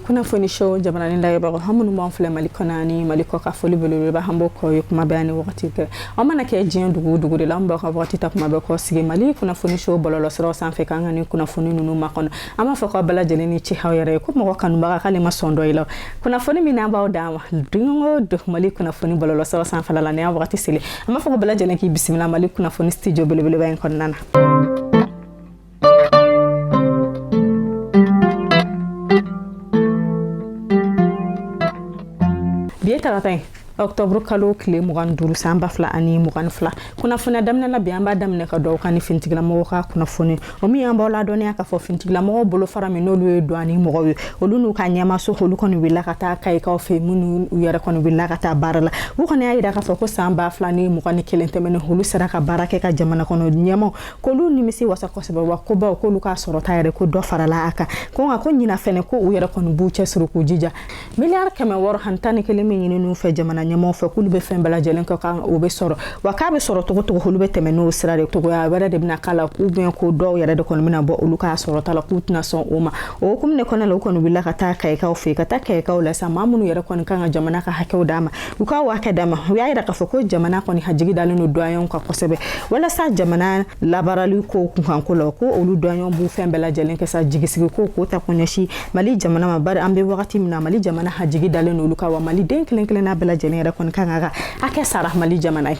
Kunnafoni show jabaranin lajɛbagaw, an minnu b'an filɛ Mali kɔnɔ ani Mali kɔ ka foli belebeleba an b'o kɔ ye kuma bɛɛ ani wagati bɛɛ. Aw mana kɛ diɲɛ dugu o dugu de la, an b'aw ka wagati ta kuma bɛɛ kɔ sigi Mali kunnafoni show bɔlɔlɔsiraw sanfɛ k'an ka nin kunnafoni ninnu makɔnɔ. An b'a fɔ k'aw bɛɛ lajɛlen ni ce aw yɛrɛ ye ko mɔgɔ kanubaga k'ale ma sɔn dɔ i la. Kunnafoni min n'an b'aw d'a ma don o don Mali kunnafoni bɔlɔlɔsiraw sanfɛla la, nin y'a wagati selen. An b'a fɔ ko bɛɛ lajɛlen k'i bisimila Mali kunnafoni studio belebeleba in kɔnɔna na. Bi ye tarata ye, octobre kalo tile 25, san 2022. Kunnafoniya daminɛ la bi, an b'a daminɛ ka dɔw kan ni finitigilamɔgɔw ka kunnafoni o min y'an b'aw ladɔnniya k'a fɔ finitigilamɔgɔw bolofara min n'olu ye douane mɔgɔw ye, olu n'u ka ɲɛmaso, olu kɔni wulila ka taa Kayikaw fɛ, minnu u yɛrɛ kɔni wulila ka taa baara la. U kɔni y'a yira k'a fɔ ko san 2021 tɛmɛnen, olu sera ka baara kɛ ka jamana kɔnɔ ɲɛmaw k'olu nimisi wasa kosɛbɛ, wa ko baw k'olu ka sɔrɔta yɛrɛ ko dɔ farala a kan. Ko nka ko ɲina fɛnɛ, ko u yɛrɛ kɔni b'u cɛsiri k'u jija, miliyari 611 min ɲini fɛ jamana ɲɛmaw fɛ, k'olu bɛ fɛn bɛɛ lajɛlen kɛ kan o bɛ sɔrɔ, wa k'a bɛ sɔrɔ cogo cogo, olu bɛ tɛmɛ n'o sira de. Togoya wɛrɛ de bɛna k'a la, ou bien ko dɔw yɛrɛ de kɔni bɛna bɔ olu ka sɔrɔta la, k'u tɛna sɔn o ma. O hukumu de kɔnɔna la, u kɔni wulila ka taa Kayikaw fɛ, ka taa Kayikaw la sa, maa minnu yɛrɛ kɔni kan ka jamana ka hakɛw d'a ma, u ka hakɛ d'a ma. U y'a yira k'a fɔ ko jamana kɔni jigi dalen don douaniers kan kosɛbɛ walasa jamana labaarali ko kunkanko la, ko olu douaniers b'u fɛn bɛɛ lajɛlen kɛ sa jigisigi ko k'o ta ko ɲɛsin Mali jamana ma. Bari an bɛ wagati min na, Mali jamana jigi dalen don olu kan, wa maliden kelen kelenna bɛɛ lajɛlen yɛrɛ kɔni kan ka hakɛ sara Mali jamana ye.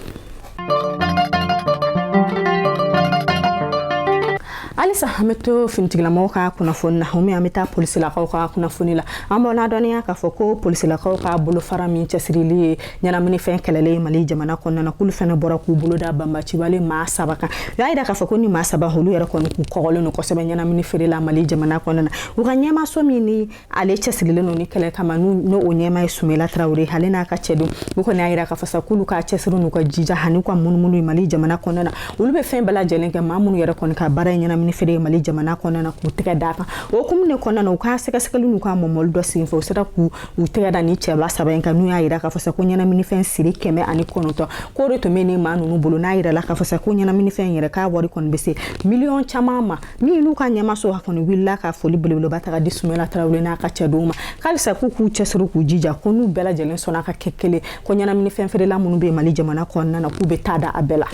Halisa an bɛ to finitigilamɔgɔw ka kunnafoni na, min an bɛ taa polisilakaw ka kunnafoni la. An b'aw ladɔnniya k'a fɔ ko polisilakaw ka bolofara min cɛsirili ye ɲɛnaminifɛn kɛlɛlen ye Mali jamana kɔnɔna na, k'olu fana bɔra k'u bolo da banbaanciwale maa saba kan. U y'a yira k'a fɔ ko ni maa saba, olu yɛrɛ kɔni k'u kɔgɔlen don kosɛbɛ ɲɛnamini feere la Mali jamana kɔnɔna na. U ka ɲɛmaaso min ni ale cɛsirilen don ni kɛlɛ kama, n'o o ɲɛmaa ye Sumela Tarawele, ale n'a ka cɛdenw, u kɔni y'a yira k'a fɔ sa k'olu ka cɛsiri n'u ka jija ani ka munumunu ye Mali jamana kɔnɔna na, olu bɛ fɛn bɛɛ lajɛlen kɛ maa minnu yɛrɛ kɔni ka baara ye ɲɛnamini feere ye Mali jamana kɔnɔna na, k'u tɛgɛ d'a kan. O hukumu de kɔnɔna na, u ka sɛgɛsɛgɛli n'u ka mɔmɔli dɔ senfɛ, u sera k'u tɛgɛ da ni cɛba saba in kan, n'u y'a yira k'a fɔ sa ko ɲɛnaminifɛn siri 109 k'o de tun bɛ ni maa ninnu bolo. N'a yirala k'a fɔ sa ko ɲɛnaminifɛn yɛrɛ k'a wari kɔni bɛ se miliyɔn caman ma, min n'u ka ɲɛmaso a kɔni wulila ka foli belebeleba ta ka di Sumela Tarawele n'a ka cɛdenw ma, k'alisa k'u k'u cɛsiri k'u jija, ko n'u bɛɛ lajɛlen sɔnna ka kɛ kelen, ko ɲɛnaminifɛn feerela minnu bɛ Mali jamana kɔnɔna na, k'u bɛ taa da a bɛɛ la.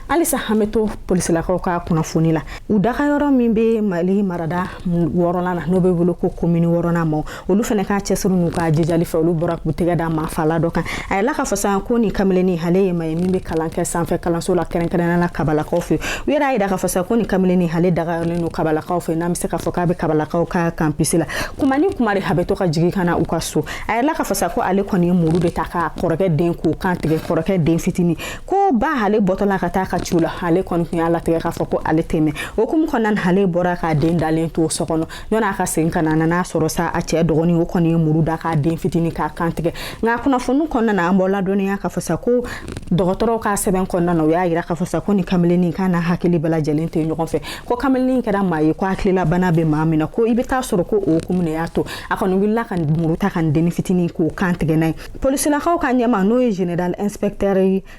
Halisa an bɛ to polisilakaw ka kunnafoni la. U dagayɔrɔ min bɛ Mali marada wɔɔrɔnan na, n'o bɛ wele ko komini wɔɔrɔnan ma, olu fana ka cɛsiri n'u ka jijali fɛ, olu bɔra k'u tɛgɛ da maafala dɔ kan. A yɛlɛla k'a fɔ sa ko nin kamalennin, ale ye maa ye min bɛ kalan kɛ sanfɛ kalanso la, kɛrɛnkɛrɛnnenya la Kabalakaw fɛ. U yɛrɛ y'a yira k'a fɔ sa ko nin kamalennin, ale dagayɔrɔlen don Kabalakaw fɛ, n'an bɛ se k'a fɔ k'a bɛ Kabalakaw ka campus la. Kuma ni kuma de, a bɛ to ka jigin ka na u ka so. A yɛlɛla k'a fɔ sa ko ale kɔni ye muru de ta k'a kɔrɔkɛ den k'o kan tigɛ, kɔrɔkɛ den fitinin, ko ba ale bɔtɔla ka taa ka ciw la, ale kɔni tun y'a latigɛ k'a fɔ ko ale tɛ mɛn. O hukumu kɔnɔna na, ale bɔra k'a den dalen to so kɔnɔ, yanni a ka segin ka na, a nana sɔrɔ sa a cɛ dɔgɔnin, o kɔni ye muru da k'a den fitinin k'a kan tigɛ. Nka kunnafoni kɔnɔna na, an b'aw ladɔnniya k'a fɔ sa ko dɔgɔtɔrɔw ka sɛbɛn kɔnɔna na, u y'a yira k'a fɔ sa ko nin kamalennin k'a n'a hakili bɛɛ lajɛlen tɛ ɲɔgɔn fɛ, ko kamalennin kɛra maa ye ko hakililabana bɛ maa min na, ko i bɛ taa sɔrɔ ko o hukumu de y'a to a kɔni wulila ka muru ta ka dennin fitinin k'o kan tigɛ n'a ye. Polisilakaw ka ɲɛmaa, n'o ye général inspecteur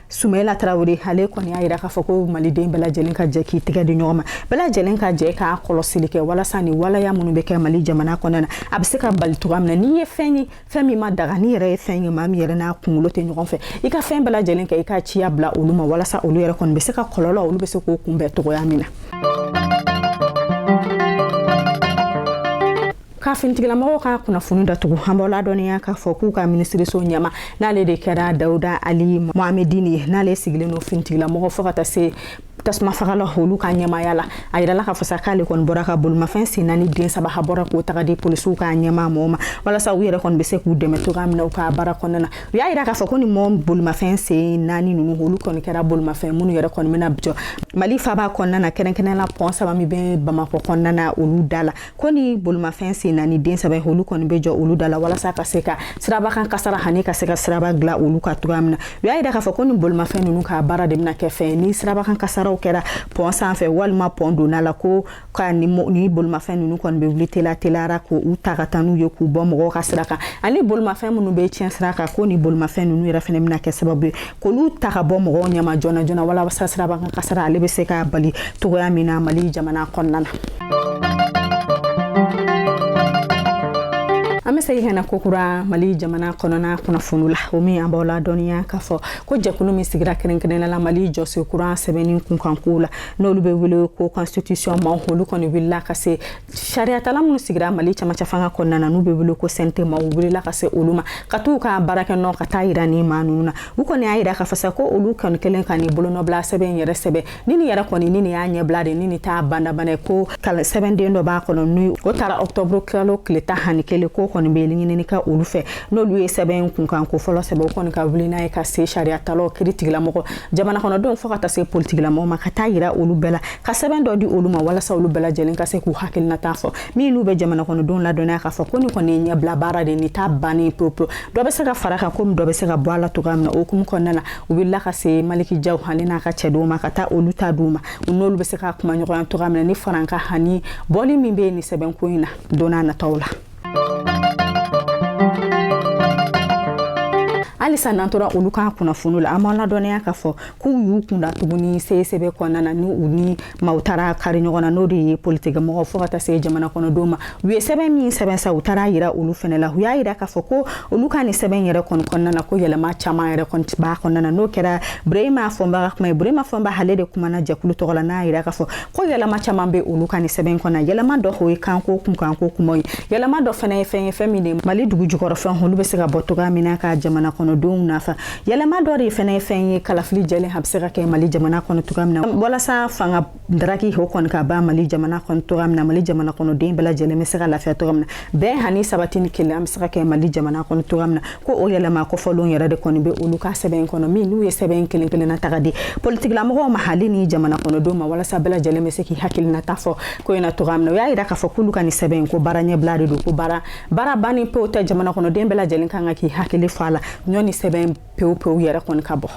Sumela Tarawele, ale kɔni y'a yira k'a fɔ ko maliden bɛɛ lajɛlen ka jɛ k'i tɛgɛ di ɲɔgɔn ma, bɛɛ lajɛlen ka jɛ k'a kɔlɔsili kɛ walasa ni walaya minnu bɛ kɛ Mali jamana kɔnɔna na, a bɛ se ka bali cogoya min na. N'i ye fɛn ye, fɛn min ma daga, n'i yɛrɛ ye fɛn ye maa min yɛrɛ n'a kunkolo tɛ ɲɔgɔn fɛ, i ka fɛn bɛɛ lajɛlen kɛ i ka ciya bila olu ma, walasa olu yɛrɛ kɔni bɛ se ka kɔlɔlɔ, olu bɛ se k'o kunbɛn cogoya min na. Ka finitigilamɔgɔw ka kunnafoni datugu, an b'aw ladɔnniya k'a fɔ k'u ka minisiriso ɲɛmaa, n'ale de kɛra Dawuda Ali Mohamedini ye, n'ale sigilen don finitigilamɔgɔ fo ka taa se tasuma fagala olu ka ɲɛmaaya la, a yirala k'a fɔ sa k'ale kɔni bɔra ka bolimafɛn sen naani den saba, a bɔra k'o taga di polisiw ka ɲɛmaa mɔgɔw ma, walasa u yɛrɛ kɔni bɛ se k'u dɛmɛ cogoya min na u ka baara kɔnɔna na. U y'a yira k'a fɔ ko ni mɔ bolimafɛn sen naani ninnu, olu kɔni kɛra bolimafɛn minnu yɛrɛ kɔni bɛna jɔ Mali faaba kɔnɔna na, kɛrɛnkɛrɛnnenya la pɔn saba min bɛ Bamakɔ kɔnɔna na, olu da la, ko ni bolimafɛn sen naani den saba, olu kɔni bɛ jɔ olu da la, walasa ka se ka sirabakan kasara ani ka se ka siraba dilan olu ka cogoya min na. U y'a yira k'a fɔ ko ni bolimafɛn ninnu ka baara de bɛna kɛ fɛn ni sirabakan kasaraw kasaraw kɛra pɔn sanfɛ walima pɔn donna la, ko ka ni bolimafɛn ninnu kɔni bɛ wuli teliya teliyara k'u ta ka taa n'u ye k'u bɔ mɔgɔw ka sira kan, ani bolimafɛn minnu bɛ tiɲɛ sira kan, ko ni bolimafɛn ninnu yɛrɛ fana bɛna kɛ sababu ye k'olu ta ka bɔ mɔgɔw ɲɛma joona joona, walasa sirabakan kasara ale bɛ se ka bali cogoya min na Mali jamana kɔnɔna na. An bɛ segin ka na kokura Mali jamana kɔnɔna kunnafoni la, o min an b'aw ladɔnniya k'a fɔ ko jɛkulu min sigira kɛrɛnkɛrɛnnenya la Mali jɔsen kura sɛbɛnni kunkanko la, n'olu bɛ wele ko constitution ma, olu kɔni wulila ka se sariyatala minnu sigira Mali camancɛ fanga kɔnɔna na, n'u bɛ wele ko CNT ma, u wulila ka se olu ma ka t'u ka baarakɛ nɔ ka taa yira ni maa ninnu na. U kɔni y'a yira k'a fɔ sa ko olu kɔni kɛlen ka nin bolonɔbila sɛbɛn yɛrɛ sɛbɛn ni nin yɛrɛ kɔni ni nin y'a ɲɛbila de, ni nin t'a bandabana ye, ko sɛbɛnden dɔ b'a kɔnɔ ni o taara octobre kalo tile 11, ko kɔni bɛ ɲinini kɛ olu fɛ. N'olu ye sɛbɛn kunkan ko fɔlɔ sɛbɛn, o kɔni ka wuli n'a ye ka se sariyatalaw, kiri tigilamɔgɔ, jamana kɔnɔdenw, fo ka taa se politigilamɔgɔw ma, ka taa yira olu bɛɛ la, ka sɛbɛn dɔ di olu ma walasa olu bɛɛ lajɛlen ka se k'u hakilinata fɔ. Min n'u bɛ jamana kɔnɔdenw ladɔnniya k'a fɔ ko nin kɔni ye ɲɛbila baara de, nin t'a bannen pewu pewu, dɔ bɛ se ka fara kan komi dɔ bɛ se ka bɔ a la cogoya min na. O hukumu kɔnɔna na, u wulila ka se Maliki Jaw ale n'a ka cɛdenw ma, ka taa olu ta d'u ma, u n'olu bɛ se ka kuma ɲɔgɔnya cogoya min na ni farankan ani bɔli min bɛ yen nin sɛbɛnko in na don n'a nataw la. Halisa n'an tora olu ka kunnafoni la, an b'an ladɔnniya k'a fɔ k'u y'u kunda tuguni CICB kɔnɔna na, ni u ni maaw taara kari ɲɔgɔn na, n'o de ye politiki mɔgɔw fo ka taa se jamana kɔnɔdenw ma. U ye sɛbɛn min sɛbɛn sa, u taara yira olu fɛnɛ la. U y'a yira k'a fɔ ko olu ka nin sɛbɛn yɛrɛ kɔni kɔnɔna na, ko yɛlɛma caman yɛrɛ kɔni b'a kɔnɔna na. N'o kɛra Burehima Fɔnba ka kuma ye. Burehima Fɔnba ale de kumana jɛkulu tɔgɔ la, n'a yira k'a fɔ ko yɛlɛma caman bɛ olu ka nin sɛbɛn kɔnɔ. Yɛlɛma dɔ o ye kanko kunkanko kumaw ye. Yɛlɛma dɔ fana ye fɛn ye, fɛn min de Mali dugu jukɔrɔfɛn olu bɛ se ka bɔ cogoya min na ka jamana kɔnɔdenw nafa. Yɛlɛma dɔ de fana ye fɛn ye, kalafili jɛlen a bɛ se ka kɛ Mali jamana kɔnɔ cogoya min na, walasa fanga daraki o kɔni ka ban Mali jamana kɔnɔ cogoya min na, Mali jamana kɔnɔden bɛɛ lajɛlen bɛ se ka lafiya cogoya min na, bɛn ani sabati ni kelenya bɛ se ka kɛ Mali jamana kɔnɔ cogoya min na. Ko o yɛlɛma kɔfɔlenw yɛrɛ de kɔni bɛ olu ka sɛbɛn kɔnɔ, min n'u ye sɛbɛn kelen kelenna taga di politikilamɔgɔw ma hali ni jamana kɔnɔdenw ma, walasa bɛɛ lajɛlen bɛ se k'i hakilinata fɔ ko in na cogoya min na. U y'a yira k'a fɔ k'olu ka nin sɛbɛn ko baara ɲɛbila de don, ko baara bannen pewu tɛ, jamana kɔnɔden bɛɛ lajɛlen kan ka k'i hakili fɔ a la ɲɔni sɛbɛn pewu pewu yɛrɛ kɔni ka bɔ.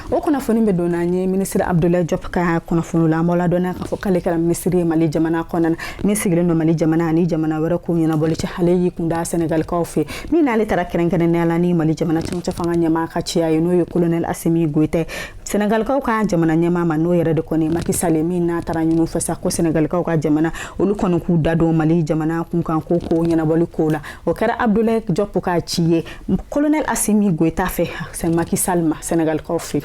O kunnafoni bɛ don n'an ye minisiri Abdoulaye Diop ka kunnafoni la. An b'aw ladɔnniya k'a fɔ k'ale kɛra minisiri ye Mali jamana kɔnɔna na, min sigilen don Mali jamana ani jamana wɛrɛ ko ɲɛnabɔli cɛ. Ale y'i kun da Sɛnɛgalikaw fɛ, min n'ale taara kɛrɛnkɛrɛnnenya la ni Mali jamana cɛmancɛ fanga ɲɛmaa ka ciya ye, n'o ye colonel Assimi Goïta, Sɛnɛgalikaw ka jamana ɲɛmaa ma, n'o yɛrɛ de kɔni Macky Sall, min n'a taara ɲini fɛ sa ko Sɛnɛgalikaw ka jamana olu kɔni k'u da don Mali jamana kunkan ko ɲɛnabɔli ko la. O kɛra Abdoulaye Diop ka ci ye colonel Assimi Goïta fɛ Macky Sall ma Sɛnɛgalikaw fɛ.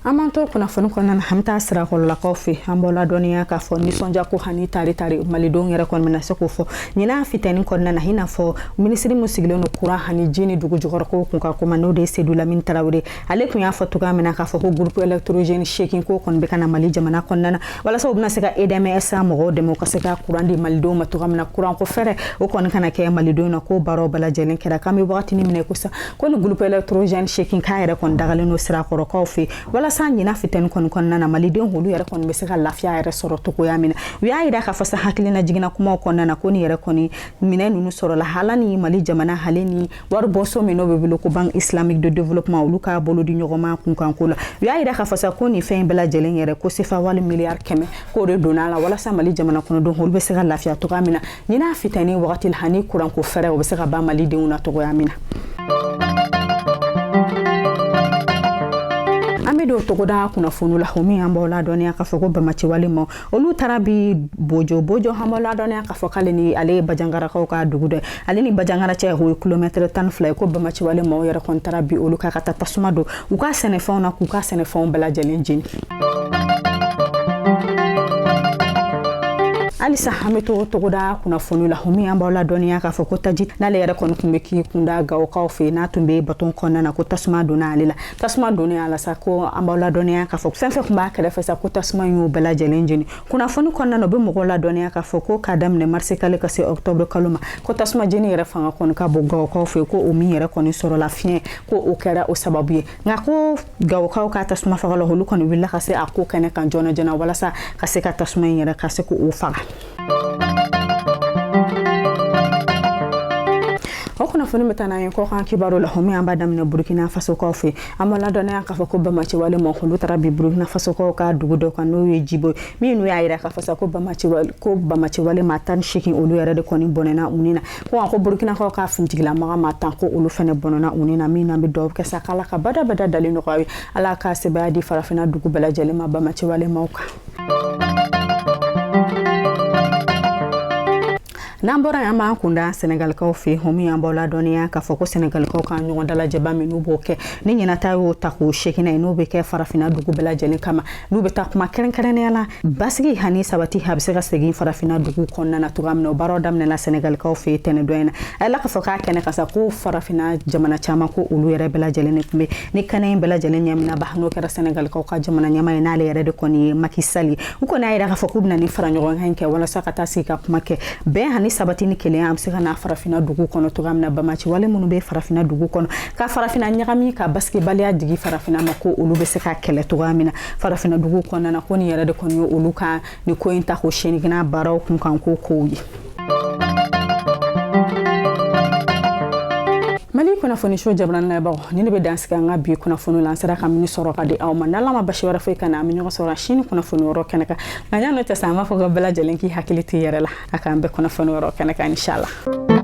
An b'an to kunnafoni kɔnɔna na, an bɛ taa Sirakɔrɔlakaw fɛ. An b'aw ladɔnniya k'a fɔ nisɔndiya ko hani tari tari malidenw yɛrɛ kɔni bɛna se k'o fɔ ɲinan fitɛni kɔnɔna na, i n'a fɔ minisiri min sigilen don kuran ani ji ni dugu jukɔrɔko kunkan ko ma, n'o de ye Seydou Lamine Tarawele. Ale tun y'a fɔ cogoya min na k'a fɔ ko groupe électrogène 8 ko kɔni bɛ ka na Mali jamana kɔnɔna na, walasa u bɛna se ka EDM-SA mɔgɔw dɛmɛ u ka se ka kuran di malidenw ma cogoya min na, kuran ko fɛrɛ o kɔni kana kɛ malidenw na. Ko baaraw bɛɛ lajɛlen kɛra, k'an bɛ wagatinin min na ko sisan ko ni groupe électrogène 8 k'a yɛrɛ kɔni dagalen don Sirakɔrɔkaw fɛ, walasa ɲinan fitɛni kɔni kɔnɔna na malidenw olu yɛrɛ kɔni bɛ se ka lafiya yɛrɛ sɔrɔ cogoya min na. U y'a yira k'a fɔ sa hakilina jiginna kumaw kɔnɔna na ko ni yɛrɛ kɔni minɛn ninnu sɔrɔla hala ni Mali jamana hali ni waribɔso min n'o bɛ wele ko Banque islamique de développement, olu k'a bolo di ɲɔgɔn ma kunkanko la. U y'a yira k'a fɔ sa ko nin fɛn in bɛɛ lajɛlen yɛrɛ ko sefa wali miliyari 100 k'o de donna a la, walasa Mali jamana kɔnɔdenw olu bɛ se ka lafiya cogoya min na ɲinan fitɛni wagati la, ani kuranko fɛrɛ o bɛ se ka ban malidenw na cogoya min na. An bɛ don togoda kunnafoni la, o min an b'aw ladɔnniya k'a fɔ ko bamaciwale ma olu taara bi Bojo. Bojo, an b'aw ladɔnniya k'a fɔ k'ale ni ale ye Bajangarakaw ka dugu dɔ ye, ale ni Bajangara cɛ o ye kilomɛtɛrɛ 12 ye. Ko bamaciwale maaw yɛrɛ kɔni taara bi olu kan ka taa tasuma don u ka sɛnɛfɛnw na, k'u ka sɛnɛfɛnw bɛɛ lajɛlen jeni. Halisa an bɛ to togoda kunnafoni la, o min an b'aw ladɔnniya k'a fɔ ko taji n'ale yɛrɛ kɔni tun bɛ k'i kunda Gawokaw fɛ, n'a tun bɛ baton kɔnɔna na, ko tasuma donna ale la. Tasuma donnen a la sa, ko an b'aw ladɔnniya k'a fɔ fɛn fɛn tun b'a kɛrɛfɛ sa, ko tasuma y'o bɛɛ lajɛlen jeni. Kunnafoni kɔnɔna na, u bɛ mɔgɔw ladɔnniya k'a fɔ ko k'a daminɛ marisi kalo ka se octobre kalo ma, ko tasuma jeni yɛrɛ fanga kɔni ka bon Gawokaw fɛ, ko o min yɛrɛ kɔni sɔrɔla fiɲɛ ko o kɛra o sababu ye. Nka ko Gawokaw ka tasuma fagalaw olu kɔni wulila ka se a ko kɛnɛ kan joona joona, walasa ka se ka tasuma in yɛrɛ ka se k'o faga. Kunnafoni bɛ taa n'an ye kɔkan kibaru la, min an b'a daminɛ Burukina Fasokaw fɛ. An b'a ladɔnniya k'a fɔ ko bamaciwale mɔgɔ olu taara bi Burukina Fasokaw ka dugu dɔ kan, n'o ye Jibo, min n'u y'a yira k'a fɔ sa ko bamaciwale maa 18, olu yɛrɛ de kɔni bɔnɛna u ni na. Ko ko Burukinakaw ka finitigilamaga maa 10, ko olu fana bɔnɛna u ni na. Min n'an bɛ dugawu kɛ sa k'Ala ka badabada dali nɔgɔya ye, Ala ka sebaaya di farafinna dugu bɛɛ lajɛlen ma bamaciwale maaw kan. N'an bɔra yan, an b'an kunda Sɛnɛgalikaw fɛ yen. Min an b'aw ladɔnniya k'a fɔ ko Sɛnɛgalikaw ka ɲɔgɔn dalajɛba min n'u b'o kɛ, ni ɲinata y'o ta k'o seginna ye, n'o bɛ kɛ farafinna dugu bɛɛ lajɛlen kama, n'u bɛ taa kuma kɛrɛnkɛrɛnnenya la basigi ani sabati a bɛ se ka segin farafinna dugu kɔnɔna na cogoya min na. O baaraw daminɛna Sɛnɛgalikaw fɛ yen tɛnɛdon in na. A yɛlɛ k'a fɔ k'a kɛnɛ kan sa ko farafinna jamana caman, ko olu yɛrɛ bɛɛ lajɛlen de tun bɛ ni kɛnɛ in bɛɛ lajɛlen ɲɛminaba, n'o kɛra Sɛnɛgalikaw ka jamana ɲɛmaa ye, n'ale yɛrɛ de kɔni ye Macky Sall ye. U kɔni y'a yira k'a fɔ k'u bɛna ni fara ɲɔgɔn kan in kɛ walasa ka taa sigi ka kuma kɛ bɛn ani sabati ni kelenya an bɛ se ka na farafinna dugu kɔnɔ cogoya min na. Bamaci wale minnu bɛ farafinna dugu kɔnɔ ka farafinna ɲagami, ka basigibaliya digi farafinna ma, ko olu bɛ se ka kɛlɛ cogoya min na farafinna dugu kɔnɔna na. Ko nin yɛrɛ de kɔni ye olu ka nin ko in ta ko seginna baaraw kun kan ko kow ye. Mali kunnafoni so jabarani layɛbagaw, ni ne bɛ dan sigi an ka bi kunnafoni la. An sera ka min sɔrɔ ka di aw ma, n'Ala ma basi wɛrɛ foyi ka na, an bɛ ɲɔgɔn sɔrɔ sini kunnafoni wɛrɛ kɛnɛ kan. Nka yan'o cɛ sa, an b'a fɔ ka bɛɛ lajɛlen k'i hakili to i yɛrɛ la. A k'an bɛn kunnafoni wɛrɛ kɛnɛ kan, inshallah.